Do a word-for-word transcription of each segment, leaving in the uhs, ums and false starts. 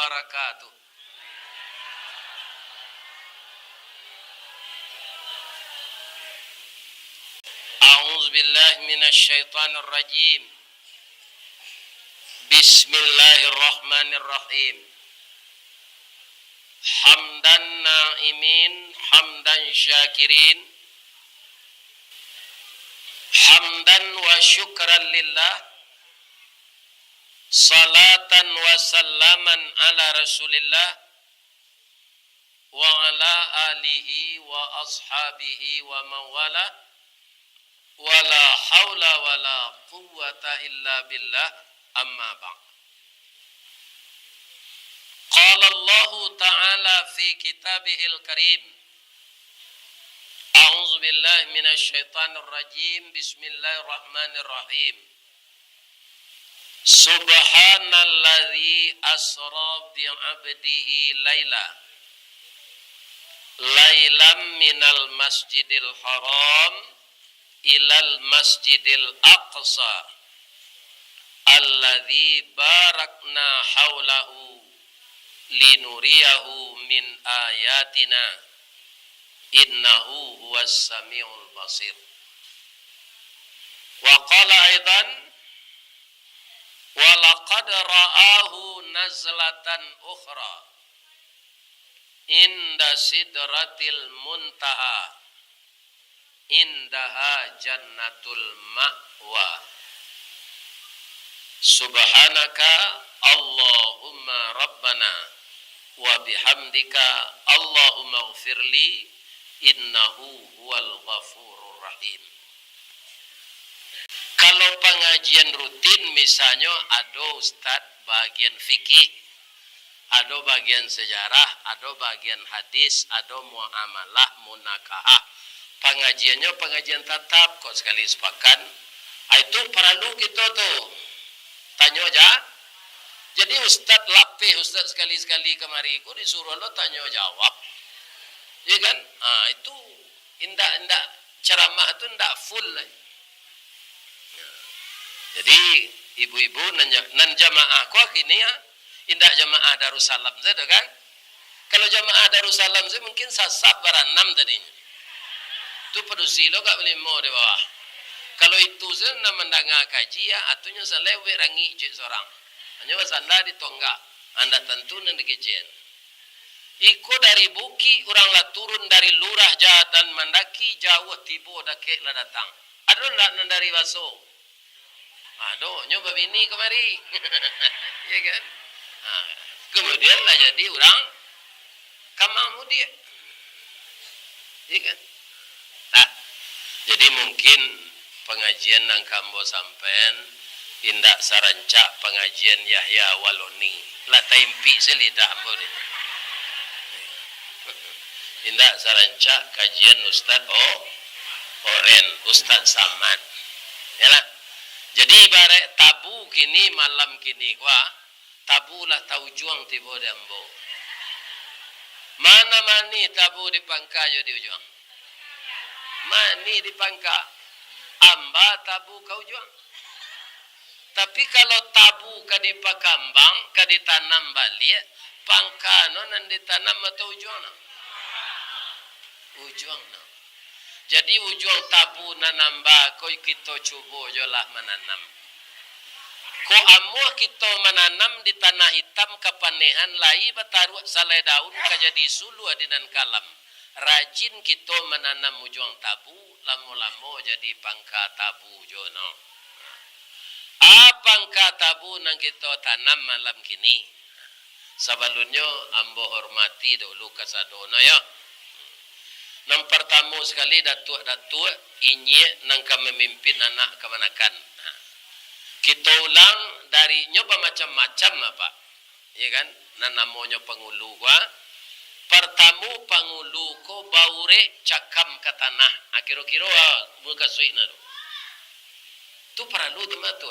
wabarakatuh. A'udzubillahi minasyaitonirrajim. Bismillahirrahmanirrahim. Hamdan na'imin, hamdan syakirin, hamdan wa syukran lillah, salatan wa salaman ala Rasulillah, wa ala alihi wa ashabihi wa mawala, wala haula wala quwwata illa billah, amma ba'd. Qala Allahu ta'ala fi kitabihil karim. A'udzubillahi minasyaitonirrajim. Bismillahirrahmanirrahim. Subhanalladzi asra bi 'abdihi laila, lailam minal masjidil haram ilal masjidil aqsa, alladzi barakna haulahu linuriyahu min ayatina, innahu huwas samiul basir. Wa qala aidan, wa laqad ra'ahu nazlatan ukhra inda sidratil muntaha, indaha jannatul ma'wa. Subhanaka Allahumma rabbana wa bihamdika, Allahumma ghfirli, innahu huwal ghafurur rahim. Kalau pangajian rutin, misalnyo ado ustad bagian fikih, ado bagian sejarah, ado bagian hadis, ado muamalah, munakahah. Pangajiannyo pangajian tatap, kok sakali sapakan. Ah, itu paralu kito tu tanyo ja-, jadi ustad lapeh, ustad sakali-sakali kamari ko disuruah lo tanyo jawab. Ya kan? Ah, itu indak, indak ceramah tu indak full lai. Jadi, ibu-ibu nan ja-, nan jamaah ko kini, ah, indak jamaah Darussalam sajo kan? Kalau jamaah Darussalam sajo mungkin sasap baranam tadinyo. Tu padusi lo agak balimo di bawah. Kalau itu sajo nan mandanga kaji, ah, atunyo salai buek rangik ciek sorang. Hanyo basanda di tonggak. Indak tantu nan dikecekan. Iko dari bukik urang lah turun, dari lurah jahatan mandaki, jauah tibo dakek lah datang. Ado ndak nan dari Baso? Ado, nyo babini kamari. Ya kan? Ha, kemudian lah jadi urang Kamang Mudiak. Ya kan? Nah, jadi mungkin pangajian nan ka ambo sampaian indak sarancak pangajian Yahya Waloni. Lah taimpik se lidah ambo deh. Indak sarancak kajian Ustad O-, Oren, Ustad Samad. Yalah. Jadi ibarat tabu kini, malam kini, wah, tabu lah taujuang tibo di ambo. Mana manih tabu di pangka jo di ujuang? Manih di pangka. Amba tabu ka ujuang. Tapi kalau tabu ka dipakambang, ka ditanam baliak, pangka no nan ditanam atau ujuang no? Ujuang no. Jadi, ujuang tabu nan amba ko kito cubo jo lah mananam. Kok amuah kito mananam di tanah itam kapanehan, lai bataruak salai daun ka jadi suluah di nan kalam. Rajin kito mananam ujuang tabu, lamo-lamo jadi pangka tabu jo no. A pangka tabu nan kito tanam malam kini? Sabalunnyo, ambo hormati dahulu kasadonyo, yo. Nan partamo sakali, datuak-datuak, inyiak nan ka mamimpin anak kamanakan. Kito ulang dari nyo bamacam-macam, Apak. Iya kan? Nan namonyo pangulu ko, ah. Partamo pangulu ko baurek cakam ka tanah. Ah, kiro-kiro, ah, mukasuiknyo tu. Tu paralu tu, Mak, tu.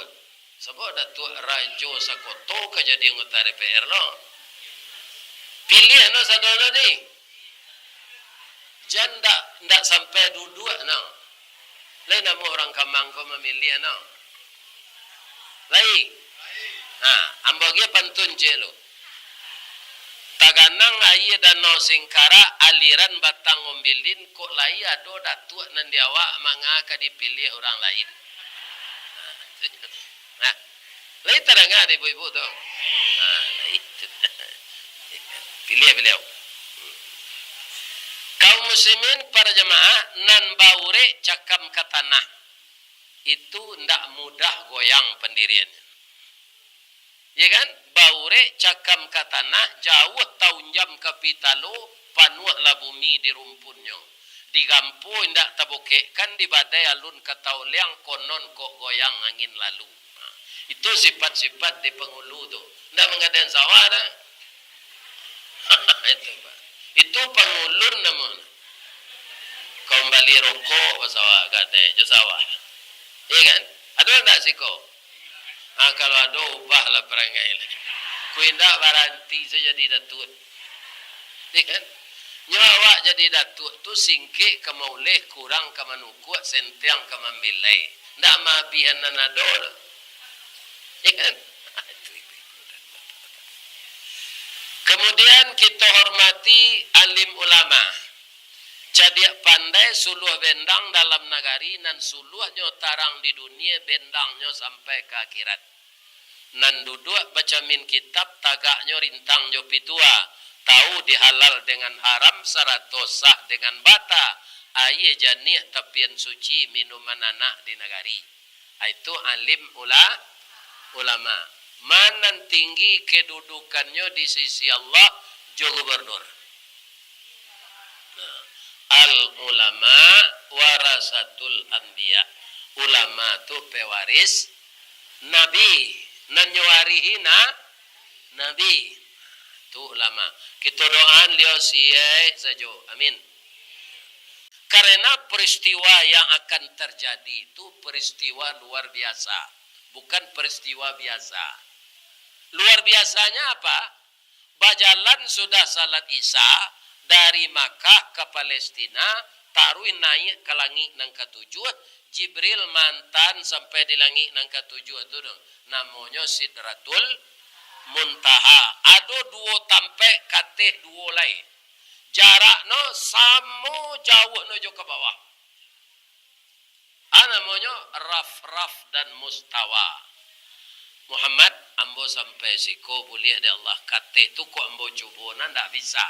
Sabab Datuak Rajo Sakoto ka jadi anggota D P R lo. Piliah no sadonyo ni. Jan ndak, ndak sampai duduak no. Lai namo urang Kamang ko mamiliah no. Lai. Ha, ambo agiah pantun ciek lu. Taganang aia Danau Singkarak, aliran Batang Ombilin, kok lai ado datuak nan di awak manga ka dipiliah urang lain. Nah, lai tadanga dek ibu-ibu tu? Nah, itu. Piliah baliau. Kaum muslimin, para jamaah, nan baurek cakam ka tanah, itu ndak mudah goyang pandiriannyo. Ya kan? Baurek cakam ka tanah, jauah taunjam ka pitalo, panuahlah bumi di rumpunnyo. Di gampo indak tabokekkan, di badai alun ka taoliang, konon kok goyang angin lalu. Nah, itu sifat-sifat di pangulu tu. Ndak manggadaian sawah dah. Itu, Pak. Itu pangulun namonyo. Kau bali rokok, sawah gadai jo sawah. Iya kan? Ado ndak siko? Ah, kalau ado, ubahlah parangai lah. Ku indak baranti sajo jadi datuak. Iya kan? Nyo awak jadi datuak tu singkek ka mauleh, kurang ka manukuak, sentiang ka mambilai. Ndak maabihan nan ado doh. Iya kan? Itu ibu-ibu dan bapak-bapak. Kemudian kita hormati alim ulama. Cadiak pandai suluah bendang dalam nagari, nan suluahnyo tarang di dunia, bendangnyo sampai ka akhirat. Nan duduak bacamin kitab, tagaknyo rintang jo pitua, tahu di halal dengan haram, sarato sah dengan bata, aia janiah tapian suci, minuman anak di nagari. Itu alim ula-, ulama. Ma nan tinggi kedudukannyo di sisi Allah jo gubernur. Nah, al ulama warasatul anbiya. Ulama tu pewaris nabi. Nan nyo warihi na-, nabi. Tu ulama. Kito doaan liau siek sajo. Amin. Karena peristiwa yang akan terjadi itu peristiwa luar biasa, bukan peristiwa biasa. Luar biasanya apa? Bajalan sudah salat Isya dari Makkah ka Palestina, taruih naiak ka langik nan katujuah, Jibril mantan sampai di langik nan katujuah tu, namonyo Sidratul Muntaha. Ado duo tampek kateh duo lai. Jarakno samo jauahno jo ka bawah. A namonyo raf-raf dan mustawa. Muhammad, ambo sampai siko buliah dek Allah, kateh tu kok ambo cubo nan ndak bisa.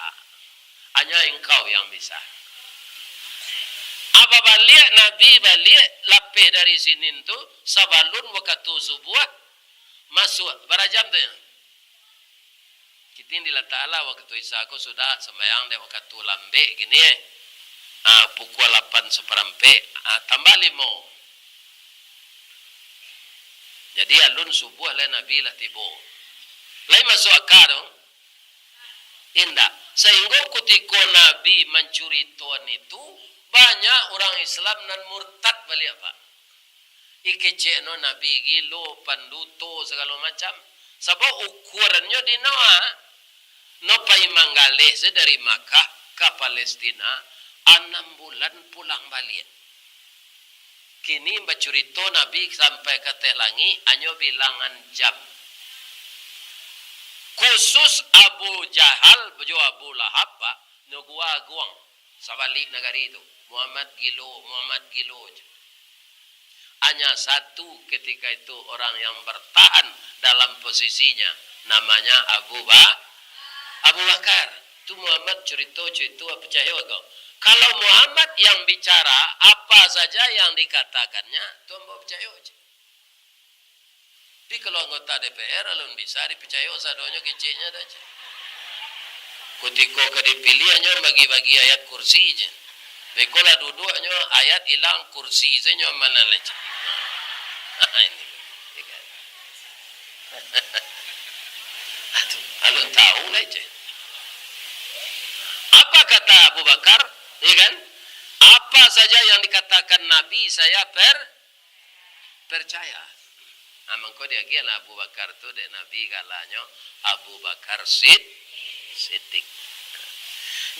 Hanya engkau yang bisa. Apa baliak Nabi baliak lapeh dari sinin tu, sabalun wakatu subuah masuak, bara jam tu nyo? Kiting dilatak alah wakatu Isya ko sudah, sambayang dek wakatu lambek kini, eh. Ah, pukua lapan saparampek, ah, tambah limo. Jadi, alun subuah lai Nabi lah tibo. Lai masuak aka tu? Indak. Sahinggo kutiko Nabi mancuritoan itu, banyak urang Islam nan murtad baliak, Pak. Ih, kecek no Nabi gilo, panduto, sagalo macam. Sabab ukuarannyo di no, ah. No pai manggaleh se dari Makkah ka Palestina, anam bulan pulang baliak. Kini bacurito Nabi sampai ka ateh langik, hanyo bilangan jam. Khusus Abu Jahal jo Abu Lahab, Pak, nyo guwa aguang. Sabalik nagari tu, Muhammad gilo, Muhammad gilo je. Hanya satu ketika itu orang yang bertahan dalam posisinya, namanya Abu Ba-, Abu Bakar. Tu Muhammad curito-curito, picayo kau. Kalau Muhammad yang bicara, apa saja yang dikatakannya, tu ambo picayo je. Tapi kalau anggota D P R, alun bisa dipicayo sadonyo keceknyo tu, ceh. Kutiko ka dipiliah, nyo bagi-bagi ayat kursi, ceh. Beko lah duduak nyo, ayat ilang, kursi se nyo ma lai, ceh. Ini, ya kan? Aduh, alun tahu lai, ceh. Apa kata Abu Bakar, ya kan? Apa saja yang dikatakan Nabi, saya per-, percaya. Ah, mangko diagiahlah Abu Bakar tu dek Nabi galanyo Abu Bakar Sid-, Siddiq.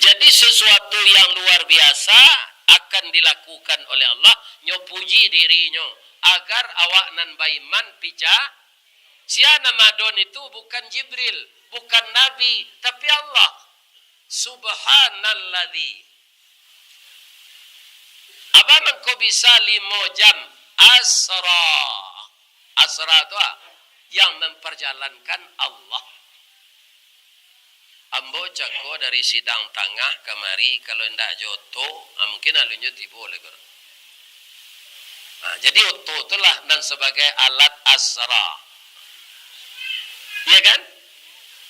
Jadi, sesuatu yang luar biasa akan dilakukan oleh Allah, nyo puji dirinyo, agar awak nan baiman pica-, sia nan madon itu bukan Jibril, Bukan Nabi, tapi Allah. Subhanalladzi. Apa mangko bisa limo jam? Asra. Asra tu ah, yang memperjalankan Allah. Ambo cako dari Sidang Tangah kamari, kalau indak jo oto, ah, mungkin alunnyo tibo lai ko. Ah, jadi oto tu lah nan sabagai alat asra. Iya kan?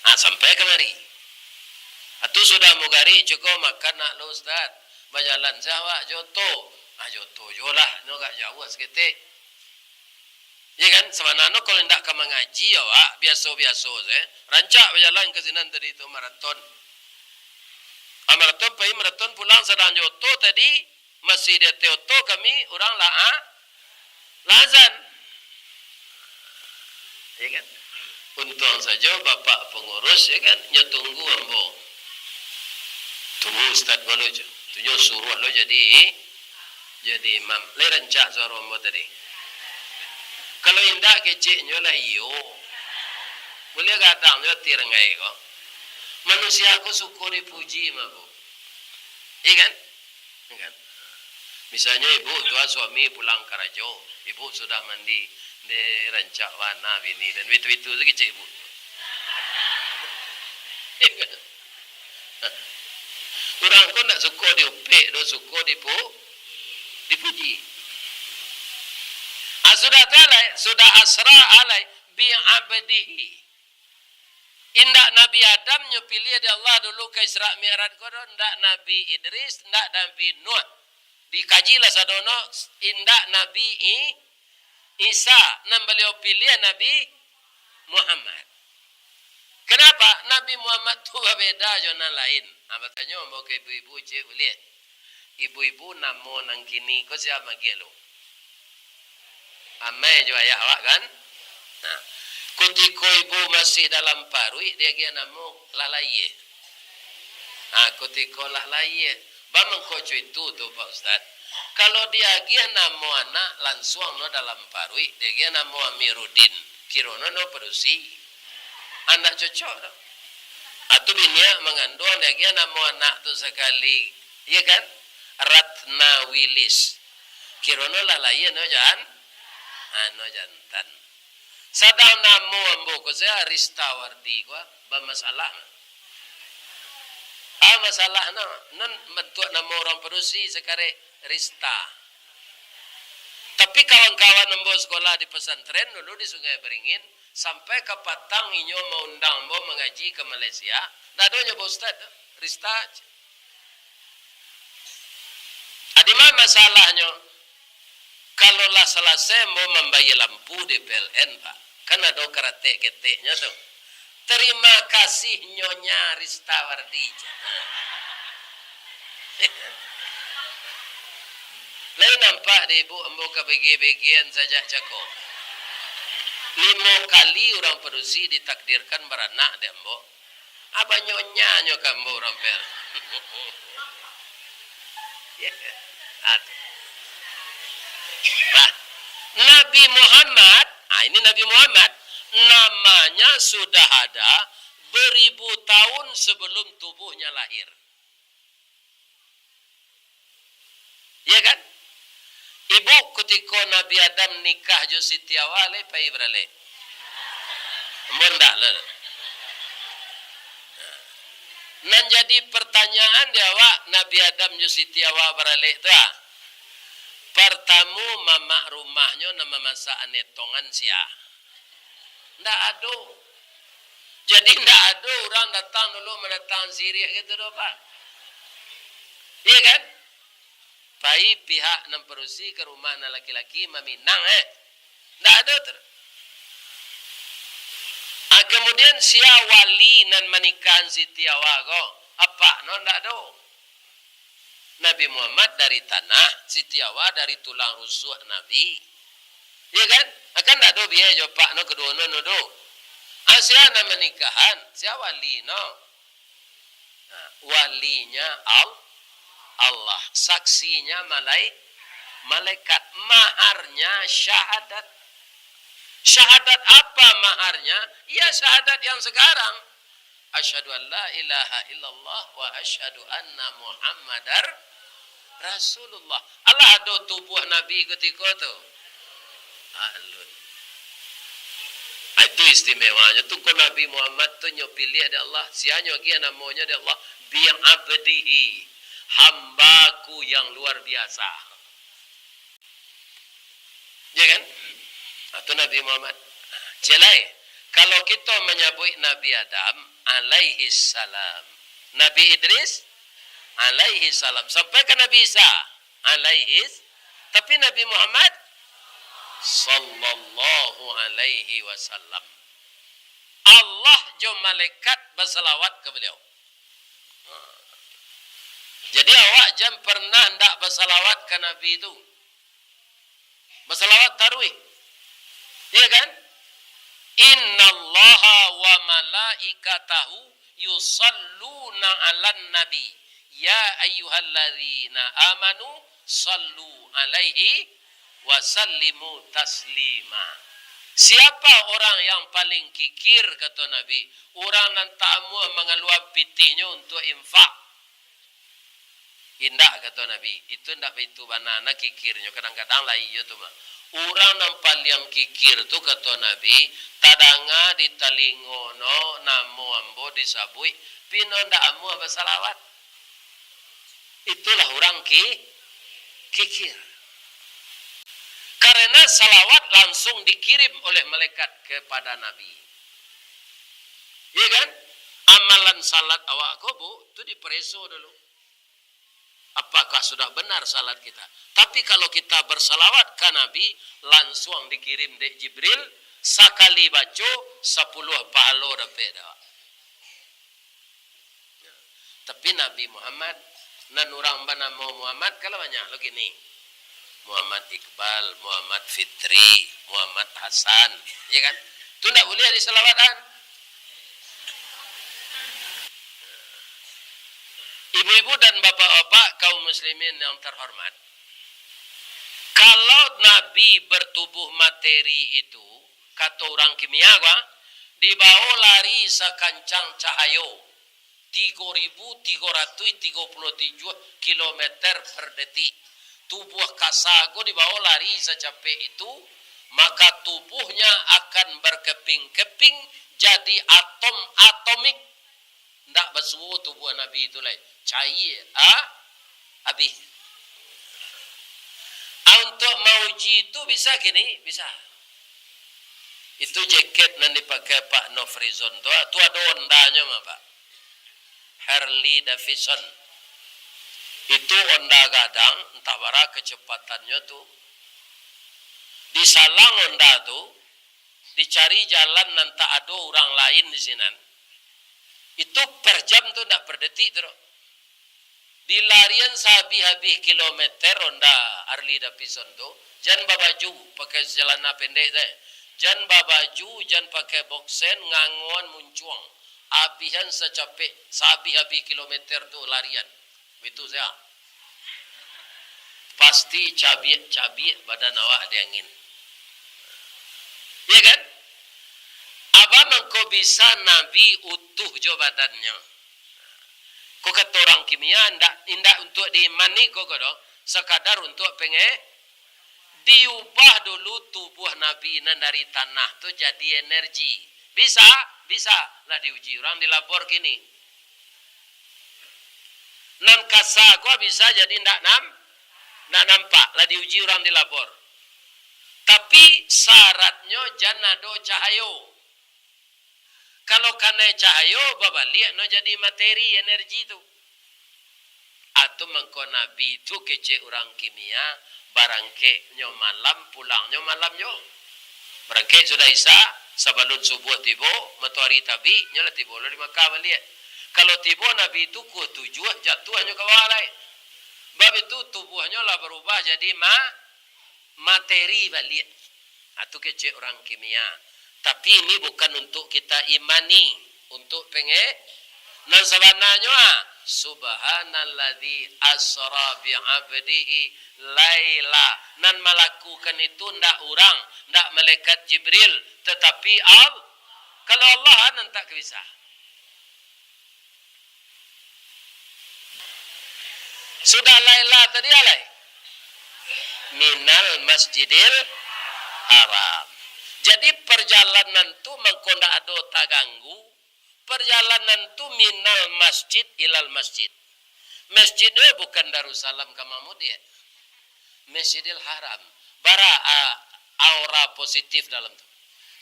Ah, sampai kamari. Atu sudah mugarik, cako makan nak lo, Ustaz. Bajalan se awak jo oto. Ah, jo oto jo lah, nyo agak jauah saketek. Iya kan? Sabananyo kalau indak ka mangaji awak, biaso-biaso se, rancak bajalan ka sinan tadi tu maraton. Ah, maraton pai, maraton pulang, sadang jo oto tadi, masih di ateh oto kami, urang lah, ah, lah azan. Iya kan? Untuang sajo bapak pangurus, iya kan, nyo tunggu ambo. Tunggu ustaz ko lo, tu nyo suruah lo jadi, jadi imam. Lai rancak suaro ambo tadi. Kalau indak keceknyo lah iyo. Buliah gadang jo ati ranggai ko. Manusia ko suko dipuji mah, Bu. Iya kan? Iya kan? Misalnyo ibu tu ah, suami pulang karajo, ibu sudah mandi, deh rancak bana bini, dan bitu-bitu tu kecek ibu. Urang ko ndak suko diupek doh, suko dipu-, dipuji. Ah, sudah tu alai, sudah asra alai, bi abdihi. Indak Nabi Adam nyo piliah dek Allah dulu ka Isra Mi'raj ko doh, indak Nabi Idris, indak Nabi Nuh. Dikajilah sadono, indak Nabi I-, Isa, nan baliau piliah Nabi Muhammad. Kenapa? Nabi Muhammad tu babeda jo nan lain. Ha, batanyo ambo ka ibu-ibu ciek buliah. Ibu-ibu, namo nan kini ko sia magiah lo? Amai jo ayah awak kan? Nah, kutiko ibu masih dalam paruik, diagiah namo lah layie. Ha, kutiko lah layie. Ba mangko co itu tu, Pak Ustaz. Kalau diagiah namo anak, lansuang no dalam paruik, diagiah namo Amiruddin. Kiro no, no padusi. Anak cocok tu. Atu biniak manganduang, diagiah namo anak tu sakali. Iya kan? Ratna Wilis. Kiro no lah layie no jan-, ah, no jantan. Sadang namo ambo ko sia, Rista Wardi ko, bamasalah. Ah, masalah no, non bantuak namo urang padusi sakarek, Rista. Tapi kawan-kawan ambo sekolah di pesantren dulu di Sungai Beringin, sampai kapatang inyo maundang ambo mangaji ka Malaysia, ndak ado nyo ba ustaz tu, Rista. Adi mah masalahnyo, kalau lah salasai ambo mambayia lampu di P L N, Pak, kan ado karateh keteknyo tu. "Terima kasih, Nyonya Rista Wardi." Lai nampak di ibu ambo ka bege-begean sajak cako. Limo kali urang padusi ditakdirkan baranak dek ambo. Abah nyonyanya ka ambo urang P L. Nah, Nabi Muhammad, ah, ini Nabi Muhammad, namanya sudah ada beribu tahun sebelum tubuhnya lahir. Iya kan? Ibu, kutiko Nabi Adam nikah jo Siti Hawa, lai pai baralek? Ambo ndak lah. Nan jadi pertanyaan di awak, Nabi Adam jo Siti Hawa baralek tu, ah? Partamo, mamak rumahnyo nan mamasak anetongan sia? Ndak ado. Jadi, ndak ado urang datang dulu mandatang siriah gitu doh, Pak. Iya kan? Pai pihak nan padusi ka rumah nan laki-laki maminang, eh. Ndak ado tu. Ah, kemudian sia wali nan manikahan Siti Hawa ko? Apak no ndak ado. Nabi Muhammad dari tanah, Siti Hawa dari tulang rusuk Nabi. Iya kan? Akan ndak ado biaya jo apak no kaduo no, no do. Ah, sia nan manikahan, sia wali no. Nah, walinya Al-, Allah, saksinya malai-, malaikat, maharnya syahadat. Syahadat apa maharnya? Iya, syahadat yang sekarang. Asyhadu an la ilaha illallah wa asyhadu anna Muhammadar Rasulullah. Alah ado tubuah Nabi kutiko tu? Alun. Ah, itu istimewanyo tu, ko Nabi Muhammad tu nyo piliah dek Allah. Sia nyo agiah namonyo dek Allah, bi abdihi, hamba-Ku yang luar biasa. Ya kan? Itu Nabi Muhammad. Ciek lai, kalau kito manyabuik Nabi Adam alaihi salam, Nabi Idris alaihi salam, sampai ka Nabi Isa alaihi, tapi Nabi Muhammad sallallahu alaihi wasallam, Allah jo malaikat basalawat ka baliau. Jadi, awak jan pernah ndak basalawat ka Nabi tu. Basalawat taruih. Iya kan? "Innallaha wa malaikatahu yusalluna 'alan nabi. Ya ayyuhalladzina amanu sallu 'alaihi wa sallimu taslima." Siapa orang yang paling kikir, kato Nabi? Urang nan tak amuah mangaluan pitihnyo untuak infak. Indak, kato Nabi. Itu indak baitu bana, nah kikirnyo. Kadang-kadang lai iyo tu mah. Urang nan paliang kikir tu, kato Nabi, tadanga di talingo no namo ambo disabuik, pino ndak amuah basalawat. Itulah urang ki-, kikir. Karena salawat langsung dikirim oleh malaikat kepada Nabi. Iya kan? Amalan salat awak ko, Bu, tu dipareso dulu. Apakah sudah benar salat kita? Tapi kalau kita bersalawat ka Nabi, langsung dikirim dek Jibril, sakali baco, sapuluah pahalo dapek dek awak. Tapi Nabi Muhammad, nan urang banamo Muhammad, kan lah banyak lo kini. Muhammad Iqbal, Muhammad Fitri, Muhammad Hasan, ya kan? Tu ndak buliah disalawatkan. Ibu-ibu dan bapak-bapak, kaum muslimin yang terhormat, kalau Nabi bertubuh materi itu, kato urang kimia ko, ah, dibawo lari sakancang cahayo, tigo ribu tigo ratus tigo puluh tujuh kilometer per detik. Tubuah kasa ko dibawo lari sacapek itu, maka tubuhnya akan berkeping-keping jadi atom-atomik. Ndak basuo tubuah Nabi tu lai. Cair, ah, abih. Ah, untuak mauji tu bisa kini? Bisa. Itu jaket nan dipakai Pak Nofrizon tu, ah, tu ado Honda-nyo mah, Pak. Harley Davidson. Itu Honda gadang, antah bara kacepatannyo tu. Disalang Honda tu, dicari jalan nan tak ado urang lain di sinan. Itu per jam tu, ndak per detik tu doh. Dilarian saabih-abih kilometer Honda Harley Davidson tu, jan babaju, pakai celana pendek sajo. Jan babaju, jan pakai boksen, ngangoan muncuang. Abihan sacapek, saabih-abih kilometer tu larian. Itu sajo. Pasti cabiak-cabiak badan awak di angin. Iya kan? Apo mangko bisa Nabi utuh jo badannyo? Ko kato urang kimia, indak, indak untuak diimani ko, ko doh, sakadar untuak penge-, diubah dulu tubuah Nabi nan dari tanah tu jadi energi. Bisa? Bisa. Lah diuji urang di labor kini. Nan kasa ko bisa jadi ndak nam-, ndak nampak, lah diuji urang di labor. Tapi syaratnyo jan ado cahayo. Kalau kanai cahayo, babaliak no jadi materi, energi tu. Atu mangko Nabi tu kecek urang kimia, barangkeknyo malam, pulangnyo malam jo. Barangkek sudah Isya, sabalun subuah tibo, matoari tabik, nyo lah tibo lo di Makkah baliak. Kalau tibo Nabi tu kuah tujuah, jatuahnyo ka bawah lai. Bab itu tubuahnyo lah barubah jadi ma-, materi baliak. Atu kecek urang kimia. Tapi ini bukan untuk kita imani, untuk penge-, nan sabananyo, ah, "Subhanalladzi asra bi abdihi laila." Nan malakukan itu ndak urang, ndak malaikat Jibril, tetapi Al-, kalau Allah, ah, nan tak ka bisa. Sudah lai lah tadi alai. Minal Masjidil Haram. Jadi, parjalanan tu mangko ndak ado taganggu. Parjalanan tu minal masjid ilal masjid. Masjid tu bukan Darussalam ka Mamudiak. Masjidil Haram. Bara, a, aura positif dalam tu.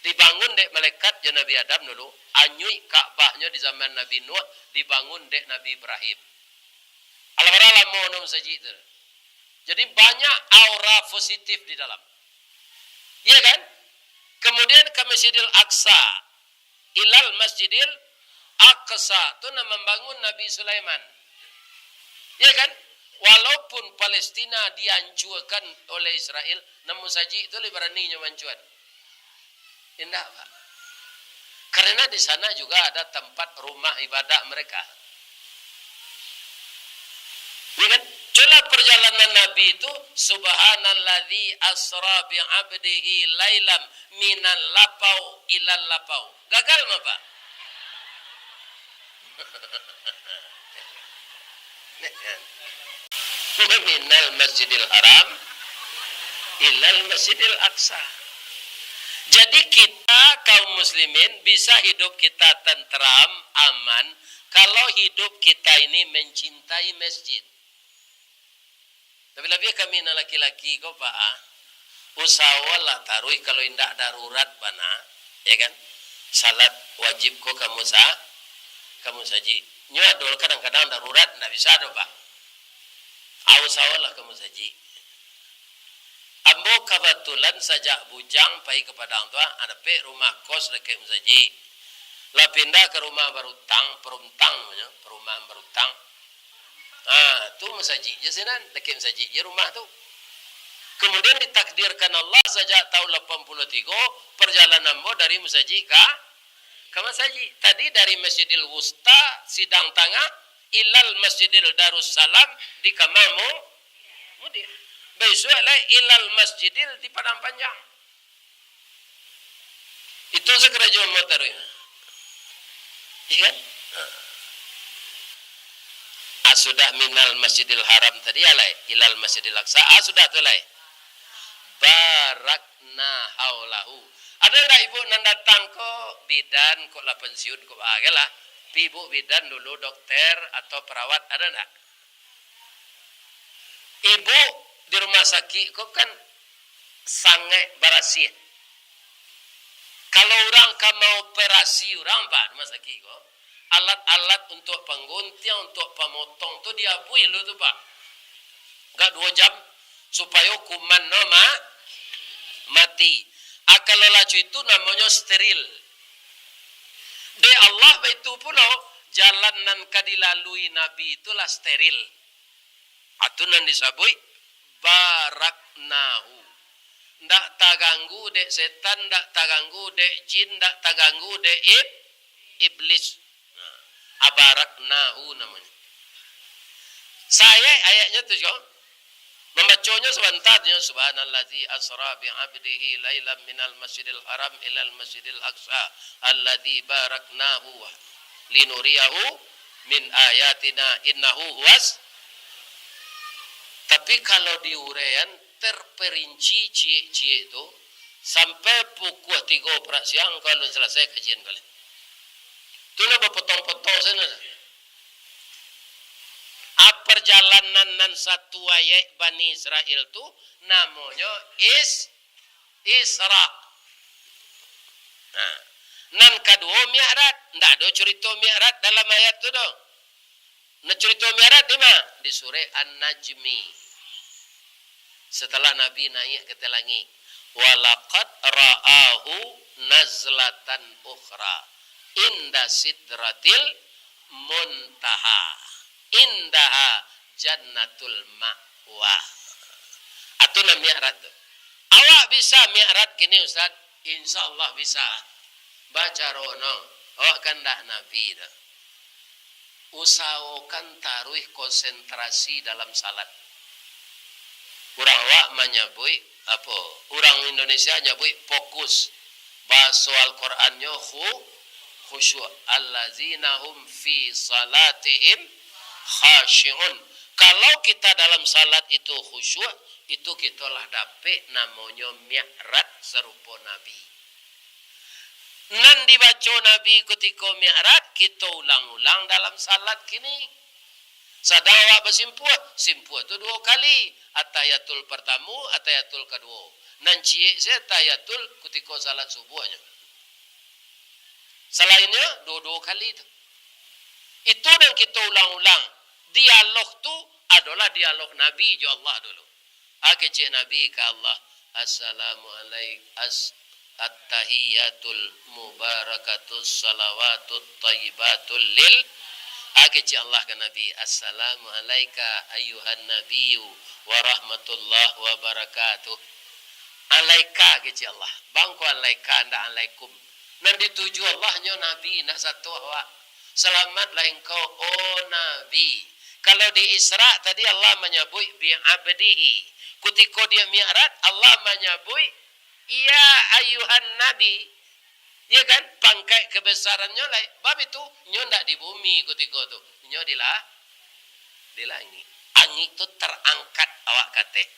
Dibangun dek malaikat jo Nabi Adam dulu, anyuik Ka'bahnyo di zaman Nabi Nuh, dibangun dek Nabi Ibrahim. Alah bara lamo no masajik tu. Jadi banyak aura positif di dalam. Iya kan? Kemudian ka Masjidil Aqsa, ilal Masjidil Aqsa tu nan mambangun Nabi Sulaiman. Iya kan? Walaupun Palestina dihancurkan oleh Israel, nan masajik tu lai barani nyo mancuan. Indak, Pak. Karena di sana juga ada tempat rumah ibadah mereka. Iya kan? Itulah perjalanan Nabi itu, "Subhanalladzi asra bi abdihi lailam minal lapau ilal lapau." Gagal mah, Pak? Minal Masjidil Haram ilal Masjidil Aqsa. Jadi, kita kaum muslimin bisa hidup kita tentram, aman, kalau hidup kita ini mencintai masjid. Tapi labiah kami nan laki-laki ko, Pak, ah, usaholah taruih, kalau indak darurat bana, ya kan? Salat wajib ko ka musa-, ka musajik. Nyo ado kadang-kadang darurat, ndak bisa doh, Pak. Ah, usaholah ka musajik. Ambo kabatulan sajak bujang pai ka Padang tu, ah, dapek rumah kos dakek musajik. Lah pindah ka rumah barutang, peruntang namonyo, perumahan barutang. Ah, tu masajik je sinan, dakek masajik je rumah tu. Kemudian ditakdirkan Allah sajak tahun lapan puluh tigo, perjalanan ambo dari masajik ka, ka masajik. Tadi dari Masjidil Wusta, Sidang Tangah, ilal Masjidil Darussalam di Kamamu-, Mudiak. Besok lai ilal Masjidil di Padang Panjang. Itu sakarajo motor. Iya kan? Ah, sudah minal Masjidil Haram tadi, alai ilal Masjidil Aqsa. Ah, sudah tu lai. Barakna haulahu. Ada ndak ibu nan datang ko bidan, ko lah pensiun, ko ah, lah. Pi ibu bidan dulu, dokter atau perawat, ada ndak? Ibu di rumah sakik ko kan sangaik barasiah. Kalau urang ka maoperasi urang, Pak, di rumah sakik ko, alat-alat untuak pangguntiang, untuak pamotong tu diabuih dulu tu, Pak. Agak duo jam, supayo kuman no ma-, mati. Ah, kalau lah cak itu namonyo steril. Dek Allah baitu pulo, jalan nan ka dilalui Nabi tu lah steril. Atu nan disabuik baraknahu. Ndak taganggu dek setan, ndak taganggu dek jin, ndak taganggu dek ib-, iblis. Nah, abaraknahu namonyo. Saayat ayatnyo tu, yo. Mambaconyo sabanta tu, yo. Subhanallazi asra bi abdihi lailam minal masjidil haram ilal masjidil aqsa alladzi baraknahu linuriyahu min ayatina innahu huwas. Tapi kalau diuraian terperinci ciek-ciek tu, sampai pukua tigo parak siang, kalau salasai kajian kalian. Tu lah bapotong-potong sajo lah. Ah, parjalanan nan satu ayat Bani Israel tu namonyo is-, Isra. Nah, nan kaduo Mi'raj. Ndak ado curito Mi'raj dalam ayat tu doh. Nah, curito Mi'raj di ma? Di surah An-Najmi. Setelah Nabi naiak ka ateh langik, "Walaqad ra'ahu nazlatan ukhra inda sidratil muntaha, indaha jannatul ma'wa." Atu nan Mi'raj tu. Awak bisa Mi'raj kini, Ustaz? Insya Allah bisa. Bacaro no. Awak kan ndak Nabi tu. Usahokan taruih konsentrasi dalam salat. Urang awak manyabuik apo? Urang Indonesia nyabuik fokus. Bahaso Al-Qurannyo khu-, khusyuk. "Allazina hum fi salatihim khashi'un." Kalau kita dalam salat itu khusyuk, itu kita lah dapek namonyo mi'raj sarupo Nabi. Nan dibaco Nabi kutiko mi'raj, kita ulang-ulang dalam salat kini. Sadang awak basimpuah, simpuah tu duo kali. Atahiyatul partamo, atahiyatul kaduo. Nan ciek se atahiyatul kutiko salat subuahnyo. Salainnyo, duo-duo kali tu. Itu nan kita ulang-ulang. Dialog tu adolah dialog Nabi jo Allah dulu. A kecek Nabi ka Allah, "Assalamualaik-, as-, attahiyatul mubarakatus salawatut thayyibatul lil." A kecek Allah ka Nabi, "Assalamualaika ayyuhan nabiyyu wa rahmatullahi wa barakatuh." "Alaika," kecek Allah. Bang ko alaika, ndak alaikum. Nan dituju Allah nyo Nabi, ndak sato awak. "Salamatlah engkau, oh Nabi." Kalau di Isra tadi Allah manyabuik bi abdihi. Kutiko di Mi'raj, Allah manyabuik, "Ya ayuhan Nabi." Ya kan? Pangkaik kebesarannyo lai. Bab itu, nyo ndak di bumi kutiko tu. Nyo di la-, di langik. Angik tu tarangkat awak kateh.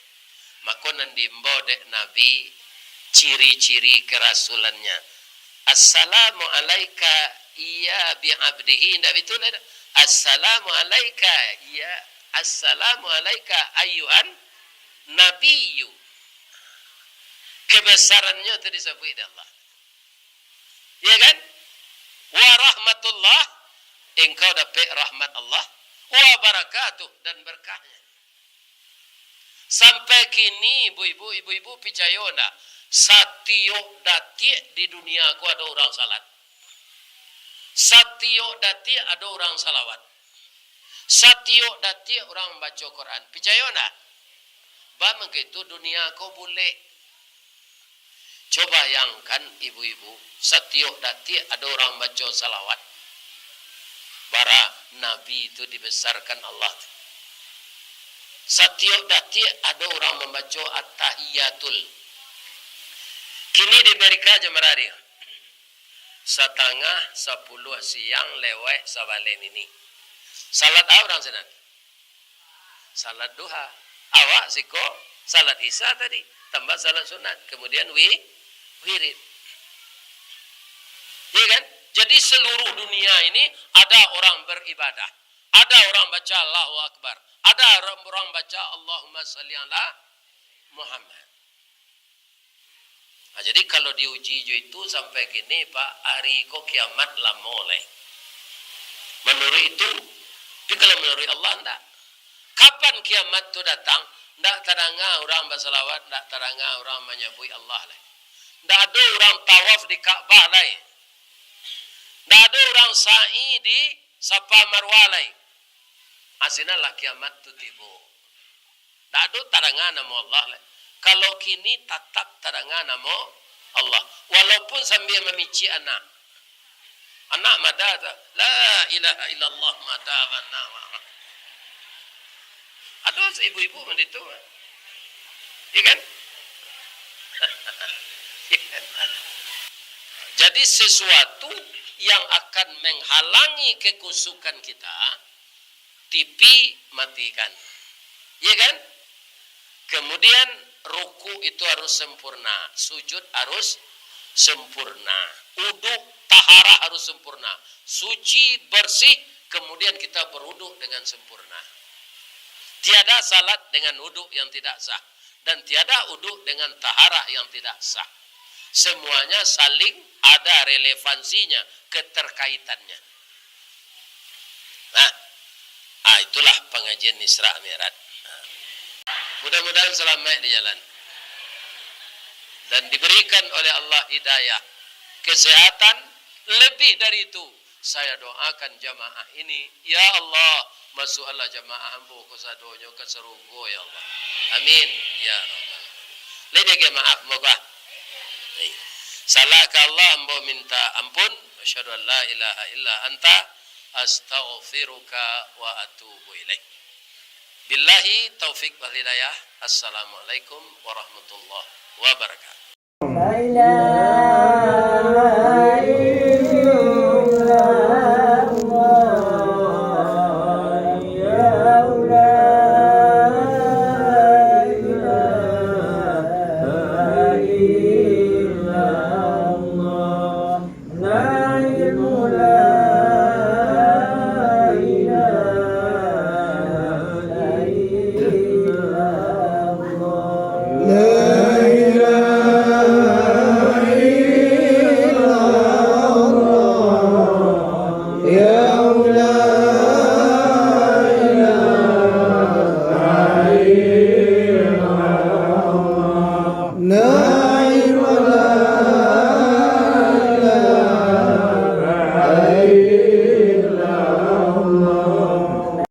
Mako nan diimbau dek Nabi, ciri-ciri kerasulannyo. "Assalamu alaika ya bi abdihi." Ndak bitu lah tu. "Assalamu alaika ya, assalamu alaika ayuhan nabiyyu." Kebesarannyo tu disabuik dek Allah. Ya kan? "Wa rahmatullah," engkau dapek rahmat Allah, "wa barakatuh," dan berkahnya. Sampai kini, ibu-ibu, ibu-ibu picayo ndak? Satiok datiak di dunia ko ado urang salat. Satiok datiak ado urang salawat. Satiok datiak urang baco Quran. Picayo ndak? Ba mangko itu dunia ko bulek. Coba bayangkan, ibu-ibu, satiok datiak ado urang baco salawat. Bara Nabi tu dibesarkan Allah tu. Satiok datiak ado urang mambaco attahiyatul. Kini di Amerika jam bara hari? Satangah sapuluah siang lewat sabaleh nini. Salat a urang sinan? Salat duha. Awak siko salat isya tadi, tambah salat sunat, kemudian wi-, wirid. Ya kan? Jadi seluruh dunia ini ada orang beribadah. Ada orang baca Allahu Akbar. Ada orang, orang baca Allahumma salli ala Muhammad. Nah, jadi kalau diuji jo itu sampai kini, Pak, hari ko kiamat lamo lai. Manuruik itu, tapi kalau manuruik Allah, ndak. Kapan kiamat tu datang? Ndak tadanga urang basalawat, ndak tadanga urang manyabuik Allah lai. Ndak ado urang tawaf di Ka'bah lai. Ndak ado urang sa'i di Safa Marwah lai. Ah, sinanlah kiamat tu tibo. Ndak ado tadanga namo Allah lai. Kalau kini tatap tadanga namo Allah. Walaupun sambia mamicik anak. Anak mada tu, "La ilaha illallah," mada bana. Ado ibu-ibu mandi tu. Iya kan? Jadi sesuatu yang akan menghalangi kekusukan kita, T V matikan. Iya kan? Kemudian ruku itu harus sempurna, sujud harus sempurna, uduk, taharah harus sempurna, suci, bersih, kemudian kita beruduk dengan sempurna. Tiada salat dengan uduk yang tidak sah, dan tiada uduk dengan taharah yang tidak sah. Semuanya saling ada relevansinya, keterkaitannya. Nah, ah, itulah pangajian Isra Mi'raj. Nah. Mudah-mudahan salamaik di jalan. Dan diberikan oleh Allah hidayah, kesehatan, lebih dari itu, saya doakan jamaah ini, ya Allah, masuakkanlah jamaah ambo kasadonyo ka sarugo, ya Allah. Amin. Ya Rabbal Alamin. Lai diagiah maaf, ambo ko. Baik. Salah ka Allah, ambo minta ampun. Asyhadu an la ilaha illa anta, astaghfiruka wa atubu ilaik. Billahi taufik wal hidayah. Assalamualaikum warahmatullahi wabarakatuh.